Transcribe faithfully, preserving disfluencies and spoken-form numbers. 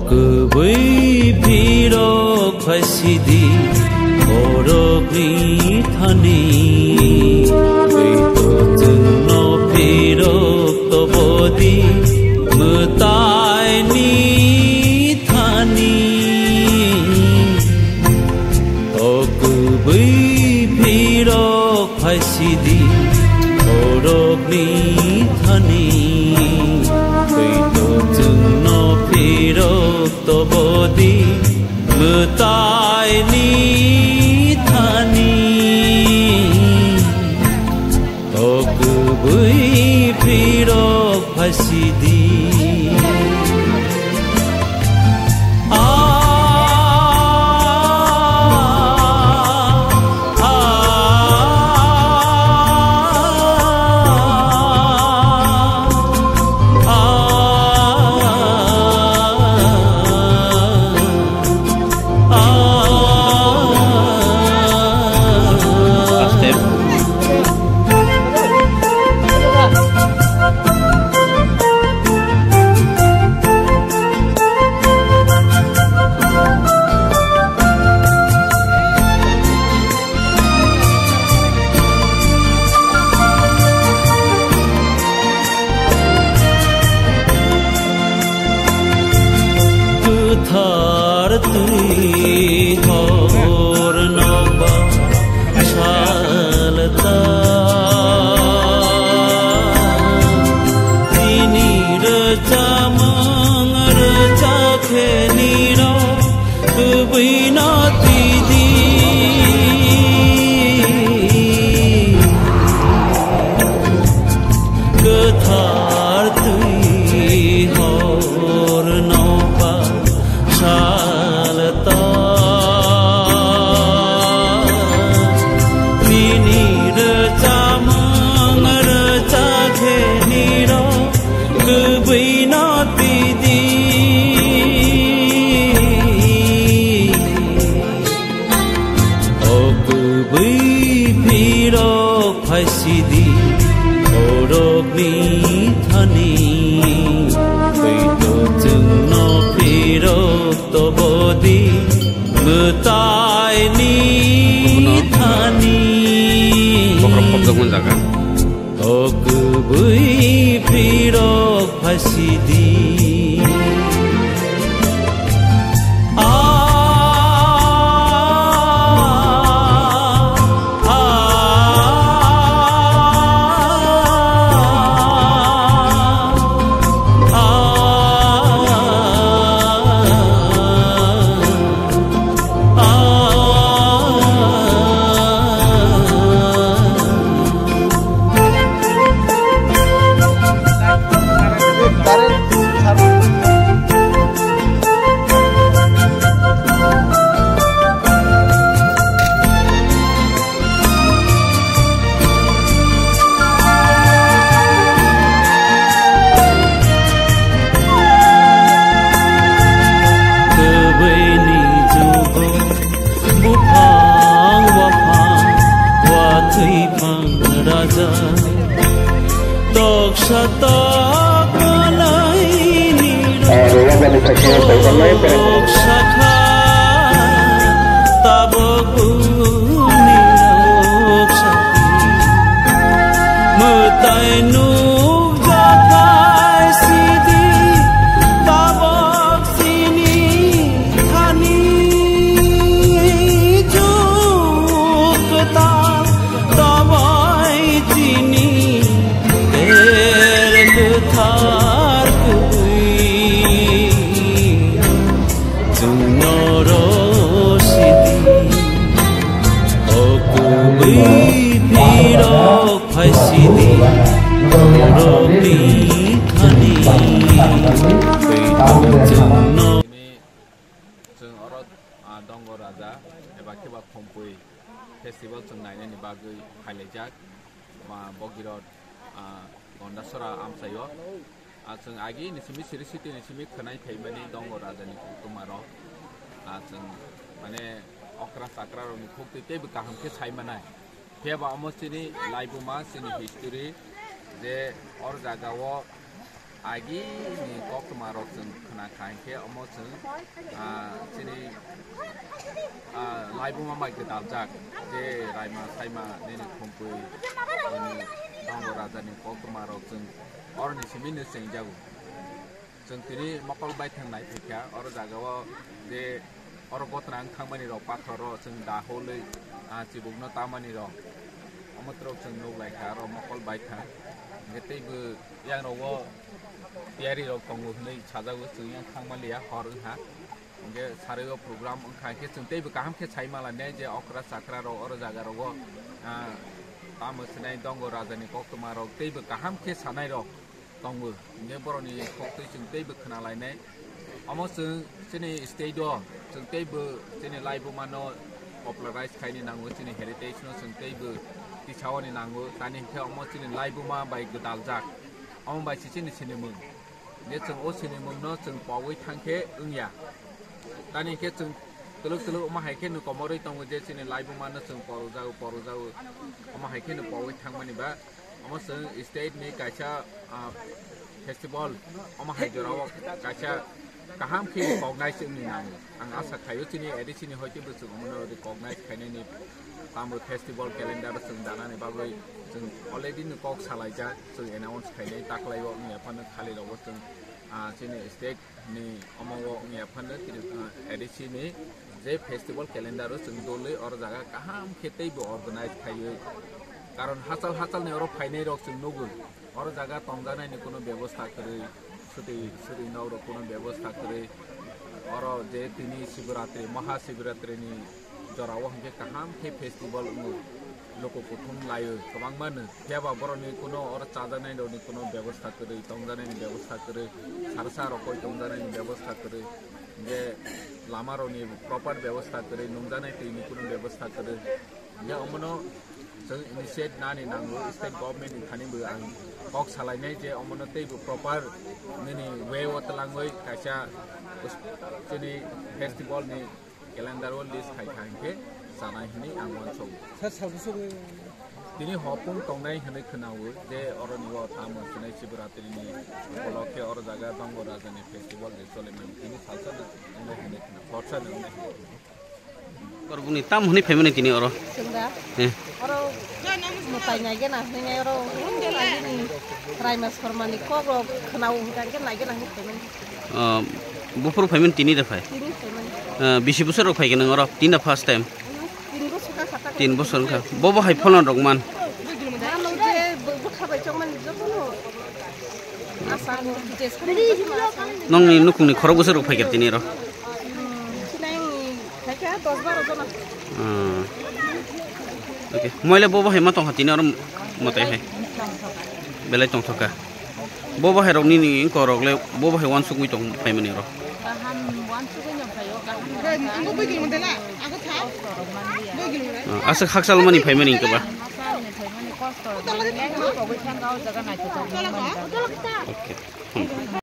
Kwbwi phirok phaisidi borokni thani, tei to chwngno phirok tobodi mwtaini thani. O kwbwi phirok phaisidi borokni thani, tei to chwngno phirok tobodi mwtaini thani. O kwbwi phirok phaisidi. Kwthar twi hor noba salta, tini rwchapmung rwchapkhe nirok kwbwino tidi. Kwthar twi hor noba salta, tini rwchapmung rwchapkhe nirok kwbwino tidi. O kwbwi phirok phaisidi borokni thani, tei to chwngno phirok tobodi mwtaini thani. Bokrok khopjokmani jaga. O kwbwi phirok phaisidi. Kwbwini jugo buphang waphang, watwi phang raja, toksa tok manai nirok, toksa kha tabok nirok sati. Mwtai nukjakhai sidi tabok chini thani juk kwtal. Tabai chini er kwthar kwbwi chwngno rosidi. O kwbwi phirok phaisidi borokni thani, tei to chwngno. Chwng oro, ah, Dongo Raja eba khe ba Khompui festival chwng nainani bagwi phailaijak, ma, Bogirot, ah, Gondasora amchaio. Ah, chwng agi ni simi siri siti ni simi khwnai phaimani Dongo Raja ni koktwma rok. Ah, chwng mane okra chakra rok ni khuk twi teibo kaham khe sai manai. Phiya ba omo chini laibuma, chini history, je or jaga o Agini koktwma rok chwng khna kha hinkhe omo chwng, ah, chini, ah, laibuma bai gwdaljak je raima saima nini khumpui, nini Dongo Raja ni koktwma rok chwng oroni simi no chengjago. Chwng tini mokol baithang nai phaikha, oro jaga o je oro gotna wng thangmani rok pathor o chwng da holwi, ah, chibuk no tamani rok. Omo twrwk chwng nuk lai kha, oro mokol baithang. Hinkhe teibo yang rogo tiyari rok tongo hinwi sajago, chwng yang thangmaliya hor wngkha. Hinkhe sarwi o program wngkha, hinkhe chwng teibo kaham khe sai mala ne je okra chakra rok oro jaga rogo, ah, tamo sinai Dongo Raja ni koktwma rok teibo kaham khe sanai rok tongo. Hinkhe borokni koktwi chwng teibo khna lainai. Omo chwng chini state o chwng teibo chini laibuma no popularize khaini nango, chini heritage no chwng teibo tisaoni nango. Tani hinkhe omo chini laibuma bai gwdaljak. Omo bai se chini sinimung. Je chwng o sinimung no chwng pogwi thangkhe wngya. Tani hinkhe chwng twlwk twlwk omo hai khe no komorwi tongo je chini laibuma no chwng porojao, porojao. Omo hai khe no pogwi thangmani ba. Omo chwng state ni kaisa, ah, festival, omo hai jorao kaisa kaham khe recognize wngwi nango. Ang asa khaio chini A D C ni hoite bo chwng omono recognize khainani tamo festival calendar chwng danani bagwi chwng already no kok salaijak, chwng announce khainai taklaio wngya phano khali rogo chwng, ah, chini state ni omo o wngya phano Tripura A D C ni je festival calendar o chwng dolwi oro jaga kaham khe teibo organize khaiwi. Karon hachal hachal ni oro phainai rok chwng nugo. Oro jaga tongjaknai ni kuno bebosta kwrwi, suri, suri nok rok kuno bebosta kwrwi. Oro je tini Shivratri, Maha Shivratri ni jorao hinkhe kaham khe festival wngo, loko kuthum laio kwbangma no. Phiya ba borokni kuno oro chajaknai rokni kuno bebosta kwrwi, tongjaknai ni bebosta kwrwi, sarsa rok koi tongjaknai ni bebosta kwrwi, hinkhe lama rokni proper bebosta kwrwi, nungjaknai twi ni kuno bebosta kwrwi. Hinkhe omono chwng initiate nani nango, state government ni thani bo ang kok salainai je omono teibo proper nini way o twlangwi kaisa chini festival ni calendar o list khai kha hinkhe chanai hinwi ang uansukgo. Sir, sabo sugwi. Tini hopung tongnai hinwi khwnawo je oroni o tamo sinai Shivratri ni upolokhe oro jaga Dongo Raja ni festival je cholimani tini salsa no wngnai hinwi khwna, khorsa no wngnai hinwi khwna. Korbuni tam hinwi phaimani tini oro? Chwng da? Eh. Oro mwtai naigena hinwi oro Raima Sharma ni kok rok khwnawo hwnkha khe naigena hinwi phaimani. Ah, buphuru phaimani tini de phai? Tini phaimani. Ah, bisi bosor rok phai khe nang oro? Tini da first time? Tini bosor ka khata. Tini bosor wngkha. Bo bo hai pholon rok man? Ano je bo, bo khabai chongmani jotono. Asa ko details ko jotono asa. Nongni nukungni khorok bosor rok phai khe tini oro? Hmm, sinai ni phai kha dos baro jona. Ah. Okay. Moile bo bo hai ma tongkha tini oro mwtai hai? Belai tongthok kha. Bo bahai rok nini wngkor rok le bo bahai uansukgwi tong phaimani oro. Kaham uansukgwi no phaio, kaham no wngkha. Ang bo bwgwi mode la, ang bo tha. Kosto rok manliya. Bwgwi mode. Ah, aswk hakchal mani phaimani wngkha ba? Hakchal ni phaimani kosto rok manliya, ang bo pogwi thangkha o jaga naithothok wngmani jaga. Okay. Hmm.